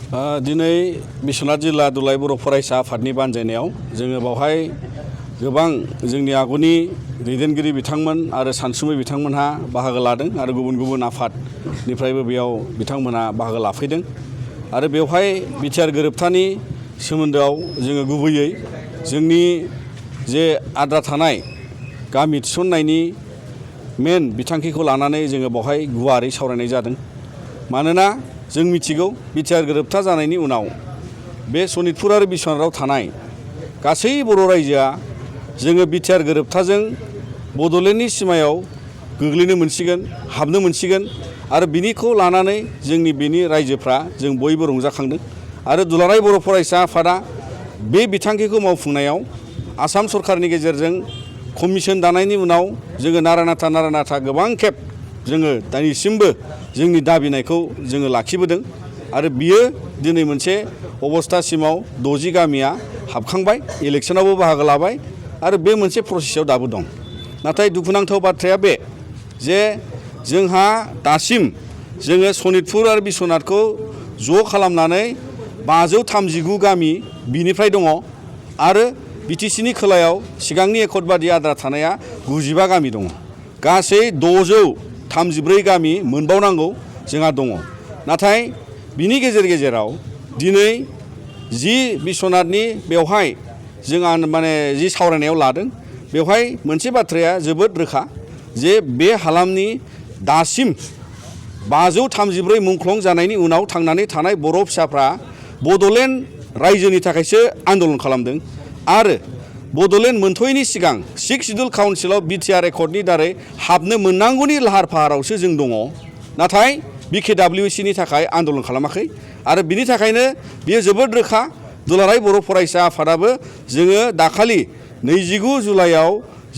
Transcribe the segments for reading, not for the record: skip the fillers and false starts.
दिनै बिश्वनाथ जिल्ला दुलाराय बर' फरायसा आफादनि बानजायनायाव जोङो बावहाय गोबां जोंनि आगुनि दैदेनगिरि बिथांमोन आरो सानसुमै बिथांमोनहा बाहागो लादों आरो गुबुन गुबुन आफादनिफ्रायबो बेयाव बिथांमोनहा बाहागो लाफैदों आरो बेवहाय बिटिआर गोरोबथानि सोमोन्दोआव जोङो गुबैयै जोंनि जे आद्रा थानाय गामि थिसननायनि मेन बिथांखिखौ लानानै जोङो बावहाय गुवारै सावरायनाय जादों। मानोना जों मिथिगौ बिटिआर गोरोबथा जानायनि उनाव बे सनितपुर आरो बिश्वनाथआव थानाय गासै बर' रायजोआ जोङो बिटिआर गोरोबथाजों बड'लेण्डनि सिमायाव गोग्लैनो मोनसिगोन, हाबनो मोनसिगोन आरो बिनिखौ लानानै जोंनि बेनि रायजोफ्रा जों बयबो रंजाखांदों आरो दुलाराय बर' फरायसा आफादा बे बिथांखिखौ मावफुंनायाव आसाम सरकारनि गेजेरजों कमिसन दानायनि उनाव जोङो नारा नाथा गोबां खेब जोङो दासिमबो जोंनि दाबिनायखौ जोङो लाखिबोदों आरो बियो दिनै मोनसे अबस्थासिमाव 60 गामिया हाबखांबाय, इलेक्सनावबो बाहागो लाबाय आरो बे मोनसे प्रसेसआव दाबो दं। नाथाय दुखुनांथाव बाथ्राया बे जे जोंहा दासिम जोङो सनितपुर आरो बिश्वनाथखौ ज' खालामनानै 539 गामि बिनिफ्राय दङ आरो बिटिसिनि खोलायाव सिगांनि एकर्डबादि आद्रा थानाया 95 गामि दङ। गासै 634 गामि मोनबावनांगौ जोंहा दङ। नाथाय बिनि गेजेराव दिनै जि बिश्वनाथनि बेवहाय जोंहा जि सावरायनायाव लादों बेवहाय मोनसे बाथ्राया जोबोद रोखा जे बे हालामनि दासिम 534 मुंख्लं जानायनि उनाव थांनानै थानाय बर' फिसाफ्रा बड'लेण्ड रायजोनि थाखायसो आन्दलन खालामदों आरो बड'लेण्ड मोनथ'यैनि सिगां 6 सिडुल काउन्सिलाव बिटिआर एकर्डनि दारै हाबनो मोननांगौनि लाहार फाहारावसो जों दङ। नाथाय बिकेडब्लिउसिनि थाखाय आन्दलन खालामाखै आरो बिनि थाखायनो बियो जोबोद रोखा दुलाराय बर' फरायसा आफादाबो जोङो दाखालि 29 जुलाइआव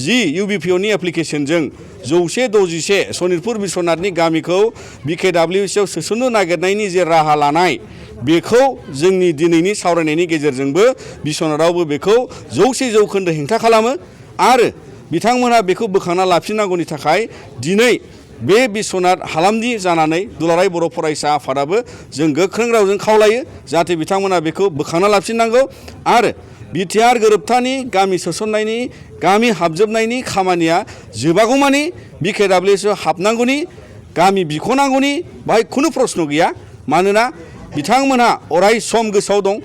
जि इउबिपिअनि एप्लिकेसनजों 161 सनितपुर बिश्वनाथनि गामिखौ बिकेडब्लिउसिआव सोसननो नागिरनायनि जे राहा लानाय बेखौ जोंनि दिनैनि सावरायनायनि गेजेरजोंबो बिश्वनाथआवबो बेखौ 100% हेंथा खालामो आरो बिथांमोनहा बेखौ बोखांना लाफिननांगौनि थाखाय दिनै बे बिश्वनाथ हालामनि जानानै दुलाराय बर' फरायसा आफादाबो जों गोख्रों रावजों खावलायो जाहाथे बिथांमोना बेखौ बोखांना लाफिननांगौ आरो बिटिआर गोरोबथानि गामि सोसननायनि गामि हाबजोबनायनि खामानिया जोबागौमानि बिकेडब्लिउसिआव हाबनांगौनि गामि बिख'नांगौनि बाहाय खुनु प्रश्न गैया। मानोना बिथांमोनहा अराय सम गोसोआव दं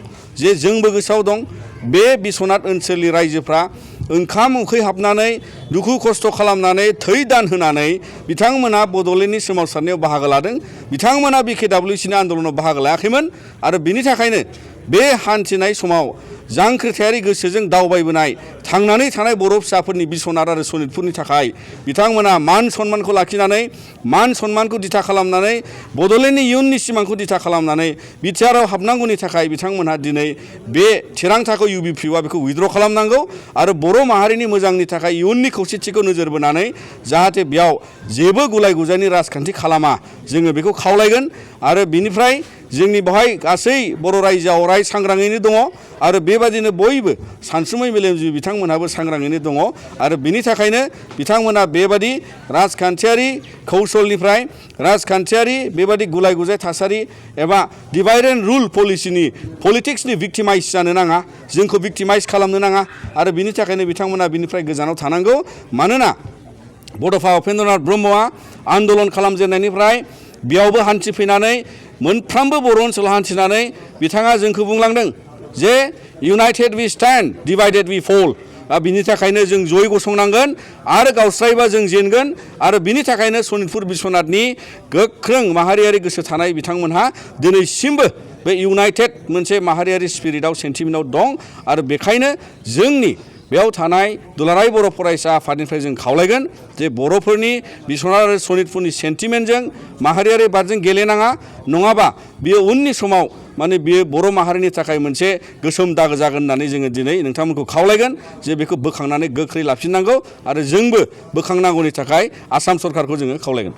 जे जोंबो गोसोआव दं बे बिश्वनाथ ओनसोलनि रायजोफ्रा ओंखाम उखै हाबनानै दुखु खस्थ' खालामनानै थै दान होनानै बिथांमोनहा बड'लेण्डनि सोमावसारनायाव बाहागो लादों। बिथांमोनहा बिकेडब्लिउसिनि आन्दलनाव बाहागो लायाखैमोन आरो बिनि थाखायनो बे हान्थिनाय समाव जांख्रिथायारि गोसोजों दावबायबोनाय थांनानै थानाय बर' फिसाफोरनि बिश्वनाथ आरो सनितपुरनि थाखाय बिथांमोनहा मान सन्मानखौ लाखिनानै मान सन्मानखौ दिथा खालामनानै बड'लेण्डनि इयुननि सिमांखौ दिथा खालामनानै बिटिआरआव हाबनांगौनि थाखाय बिथांमोनहा दिनै बे थिरांथाखौ इउबिपिअआ बेखौ उइद्र' खालामनांगौ आरो बर' माहारिनि मोजांनि थाखाय इयुननि खौसेथिखौ नोजोर बोनानै जाहाथे बेयाव जेबो गुलाय गुजायनि राजखान्थि खालामा जोङो बेखौ खावलायगोन आरो बिनिफ्राय जोंनि बेवहाय गासै बर' रायजोआ अराय सांग्राङैनो दङ आरो बेबादिनो बयबो सानसुमै मेलेमजिबि बिथांमोनहाबो सांग्राङैनो दङ आरो बिनि थाखायनो बिथांमोनहा बेबादि राजखान्थियारि कौशलनिफ्राय राजखान्थियारि बेबादि गुलाय गुजाय थासारि एबा डिभाइड एन्ड रुल पलिटिक्सनि भिक्टिमाइज जानो नाङा, जोंखौ भिक्टिमाइज खालामनो नाङा आरो बिनि थाखायनो बिथांमोनहा बिनिफ्राय गोजानाव थानांगौ। मानोना बड'फा उपेन्द्रनाथ ब्रह्मआ आन्दलन खालामजेननायनिफ्राय बेयावबो हान्थिफैनानै मोनफ्रोमबो बर' ओनसोलाव हान्थिनानै बिथाङा जोंखौ बुंलांदों जे united we stand divided we fall. बिनि थाखायनो जों जयै गसंनांगोन आरो गावस्रायोबा जों जेनगोन आरो बिनि थाखायनो सनितपुर बिश्वनाथनि गोख्रों माहारियारि गोसो थानाय बिथांमोनहा दिनैसिमबो बे इउनाइटेड मोनसे माहारियारि स्पिरिटआव सेन्टिमेन्टआव दं आरो बेखायनो जोंनि बेयाव थानाय दुलाराय बर' फरायसा आफादनिफ्राय जों खावलायगोन जे बर'फोरनि बिश्वनाथ आरो सनितपुरनि सेन्टिमेन्टजों माहारियारि बादजों गेलेनाङा, नङाबा बियो उननि समाव बियो बर' माहारिनि थाखाय मोनसे गोसोम दागो जागोन होननानै जोङो दिनै नोंथांमोनखौ खावलायगोन जे बेखौ बोखांनानै गोख्रै लाफिननांगौ आरो जोंबो बोखांनांगौनि थाखाय आसाम सरकारखौ जोङो खावलायगोन।